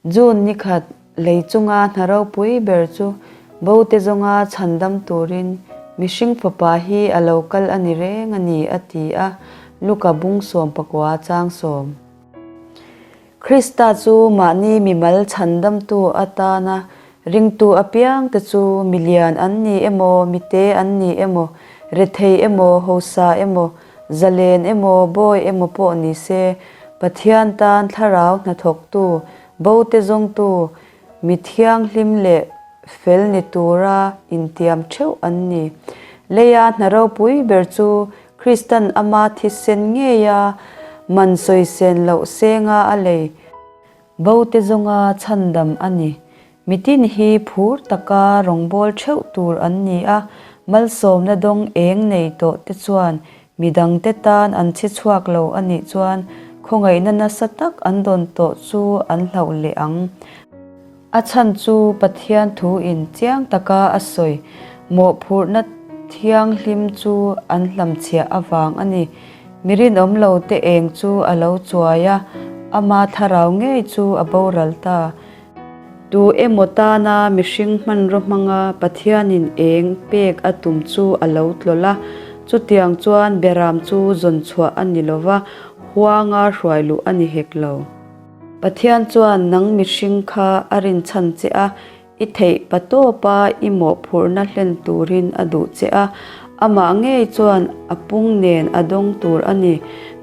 June ni khat lei chunga hna ropui ber chu bote zawnga chhandam turin mihring fapa hi a lo kal a ni reng a ni, a ti a, Luka bung 19 chang sawm. Krista chu mahni mimal chhandamtu atana ringtu apiangte chu milian an ni emaw, mite an ni emaw, rethei emaw, hausa emaw, zalen emaw, bawi emaw pawh ni se, Pathian tan thlarau hnathawktu, bote zawngtu, mi thianghlim leh fel ni tura intiam theuh an ni. Leia hna ropui ber chu Kristan ama thisen ngeia man sawisen loh senga a lei bote zawnga chhandam a ni. Mitin hi phur taka rawngbâwl theuh tur an ni a, malsawmna dawng eng nei tawh te chuan midangte tan an chhi chhuak lo a nih chuan khawngaihna nasa tak an dawn tawh chu an hlauh leh ang. A chhan chu Pathian thuin chiang taka a sawi mawhphurhna thianghlim chu an hlamchhiah avang a ni. Mi rinawm lo te eng chu a lo chuai a, ama thlarau ngei chu a boral ta. Tu emaw tana mihring hmanraw hmanga Pathianin eng pek a tum chu a lo tlawlh a, chutiang chuan beram chu zawn chhuah a ni lo va, huanga hruai luh a ni hek lo. Pathian chuan nang mihring kha a rinchhan che a, i theih pa tawpa i mawhphurhna hlen turin a duh che a, amah ngei chuan a pung nen a dawng tur a ni.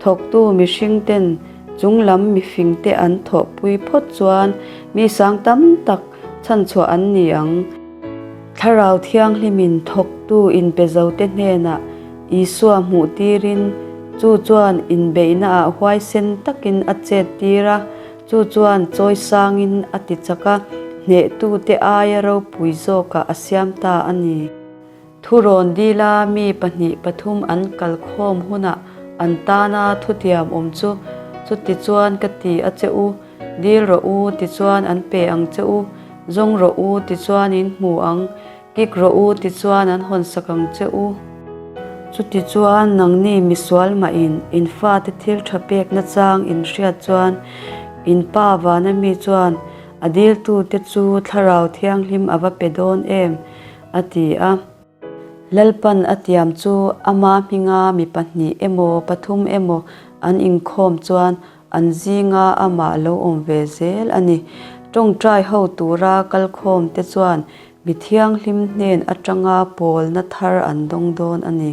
Thawktu mihring ten chunglam mifingte an thawhpui phawt chuan mi sang tam tak chhanchhuah an ni ang. Thlarau Thianghlimin thawktu inpezote hnenah Isua hmuh tirin chu chuan inbeihnaah huaisen takin a chet tir a, chu chuan chawi sangin a ti chak a, hnehtute aia ropui zawkah a siam ta a ni. Thurawn dila mi pahnih pathum an kal khawm hunah an tana thutiam awm chu, Chutichuan ka ti a che u, dil rawh u, tichuan an pe ang che u, zawng rawh u, tichuan in hmu ang, Kik rawh u tichuan an hawnsak ang che u. Chutichuan nangni misual mahin in fate thil tha pek nachang in hriat chuan in pa vana mi chuan a diltute chu thlarau thianghlim a va pe dawn em? a ti a. Lalpan a tiam chu ama hminga mi pahnih emaw pathum emaw an inkhawm chuan an zinga amah lo awm ve zel a ni. Tawngtai ho tura kalkhawmte chuan Mi thianghlim hnen atanga pawlna thar an dawng dawn a ni.